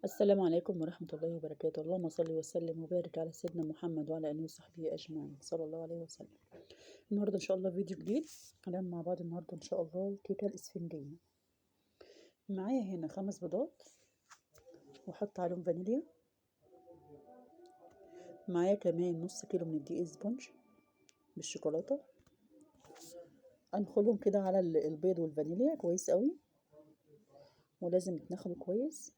السلام عليكم ورحمة الله وبركاته. اللهم صل وسلم وبارك على سيدنا محمد وعلى آله وصحبه أجمعين، صلى الله عليه وسلم. النهاردة إن شاء الله فيديو جديد هنعمل مع بعض النهاردة إن شاء الله الكيكة الإسفنجية. معايا هنا 5 بيضات وحط عليهم فانيليا، معايا كمان نص كيلو من الدقيق سبونج بالشوكولاتة. أنخلهم كده على البيض والفانيليا كويس قوي، ولازم يتنخلوا كويس.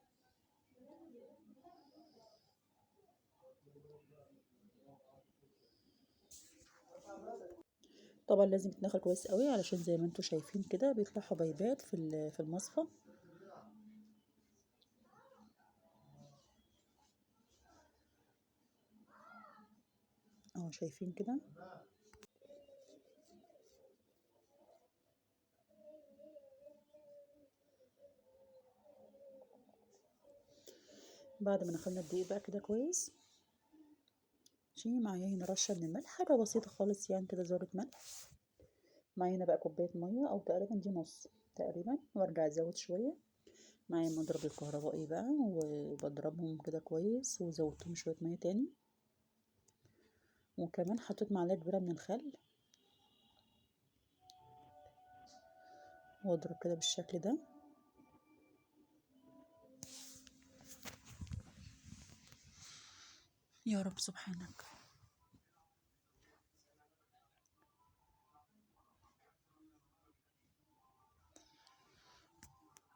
طبعا لازم يتنخل كويس قوي علشان زي ما انتم شايفين كده بيطلع حبيبات في المصفى. اهو شايفين كده. بعد ما نخلنا الدقيق بقى كده كويس، ماشي. معايا هنا رشه من الملح، حاجة بسيطة خالص يعني كده، ذره ملح. معايا هنا بقى كوباية مية او تقريبا دي نص تقريبا، وارجع ازود شوية. معايا المضرب الكهربائي بقى وبضربهم كده كويس، وزودتهم شوية مية تاني، وكمان حطيت معلقه كبيرة من الخل، واضرب كده بالشكل ده. يا رب سبحانك.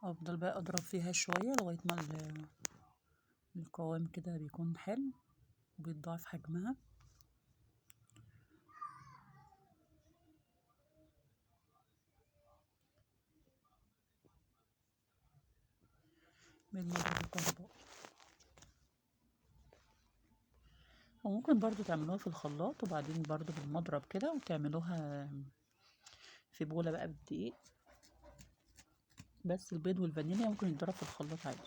افضل بقى اضرب فيها شوية لغاية ما القوام كده بيكون حلو وبيتضاعف حجمها. بالمضرب الكهربائي، وممكن برضو تعملوها في الخلاط وبعدين برضو بالمضرب كده، وتعملوها في بولة بقى بالدقيق. بس البيض والفانيليا ممكن يتضرب في الخلاط عادي.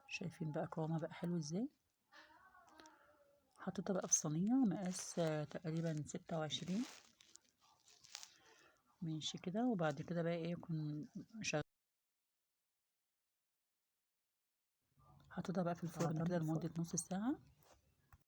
شايفين بقى قوامها بقى حلو ازاي. حطيتها بقى في صينية مقاس تقريبا 26 ماشي كده. وبعد كده بقى ايه، اكون شغال حطيتها بقى في الفرن كده لمدة نص ساعة.